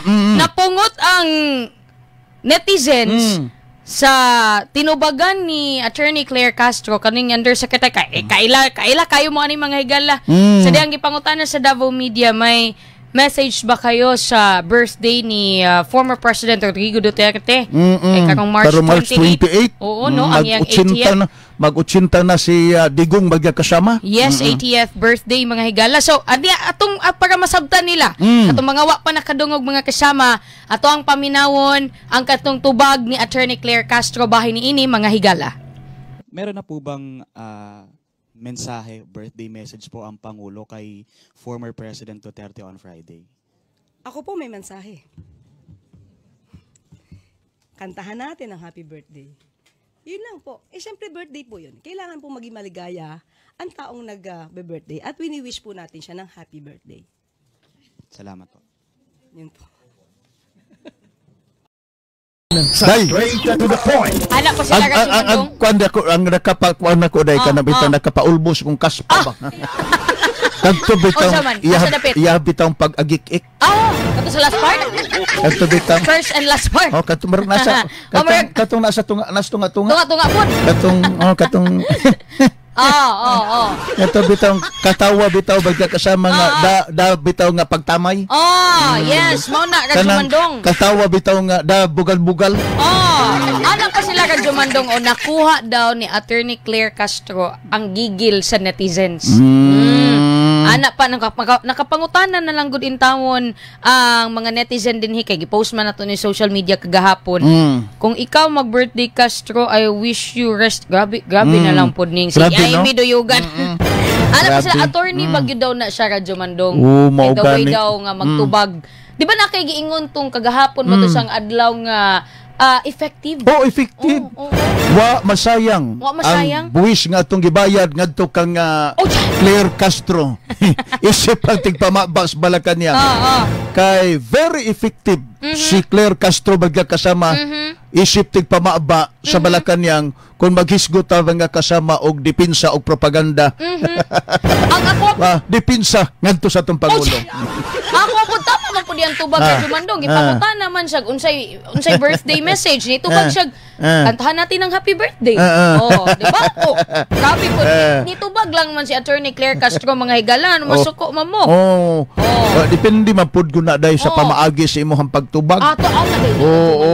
Napungot ang netizens sa tinubagan ni Attorney Claire Castro kaning undersecretary kay eh, kaila kaila kayo mo ani, mga higala, sa diyang gipangutana sa Davao Media, may message ba kayo sa birthday ni former President Rodrigo Duterte kay karong March, Karong March 28. 28. Oo, no, ang iyang Mag-80 80th. Na, mag-80 na si Digong magkakasama. Yes, 80th birthday, mga higala. So, adi atong para masabtan nila, atong mga wa pa nakadungog, mga kasama, ato ang paminawon ang katong tubag ni Attorney Claire Castro bahin niini, mga higala. Meron na po bang mensahe, birthday message po ang Pangulo kay former President Duterte on Friday? Ako po, may mensahe. Kantahan natin ang happy birthday. Yun lang po. Eh, syempre birthday po yun. Kailangan po maging maligaya ang taong nag-birthday at wini-wish po natin siya ng happy birthday. Salamat po. Yun po. Day. Straight to the point. Ana pa sila Ang Rajumandong. Kuan ako ang nakapakuan nako day kanang bitaw nakapaulbos kung kaspa ba. Kadto bitaw Unsa man? iya Asa dapit? Iya bitaw pag-agik-ik. Ah, kato sa last part? Kadto bitaw. First and last part. Oh, kadto marag nasa Oh, katong katong nasa tunga, nasa tunga tunga. Tunga-tunga po. Katong, oh, katong Oh. kato bitaw katawa bitaw bagkakasama nga da da bitaw nga pagtamay. Oh, yes, mao na Kanang Rajumandong. katawa bitaw nga da bugal-bugal. Oh, ana pa sila, Rajumandong, o nakuha daw ni Attorney Claire Castro ang gigil sa netizens. Ana pa nakapangutana na lang gud intawon ang mga netizen din kay gipost man nato ni social media kagahapon. Kung ikaw mag-birthday, Castro, I wish you rest. Grabe, grabe na lang pod ning si Grabe, no? Amy Duyugan. Ana pa sila Grabe. attorney bagyo daw na siya, Radyo Mandong. Oo, mao Kay the way gani. daw nga magtubag. Di ba na kay giingon tong kagahapon mo to sang adlaw nga effective? Oh, effective. Oo. Wa masayang. Wa masayang? Ang buwis nga atong gibayad ngadto kang Oh, tiyan! Claire Castro. Isip ang tigpamabas Malacanang. Kay very effective si Claire Castro magkakasama isip tigpamaba sa Malacanang kung maghisgot ta nga kasama og depensa og propaganda. Ang ako Depensa ngadto sa atong Oh, pangulo. Ako po, tama man po diyang tubag sa Jumandong. Gipangutan naman siya unsay unsay birthday message ni tubag siya. Kantahan natin ang happy birthday. Oh, di ba? Oh, grabe po. Nitubag lang man si Attorney Claire Castro, mga higalan, masuko man mo. Oh. Oh. Depende man pud guna day sa pamaagi sa imong pagtubag. Ato ang na Oo.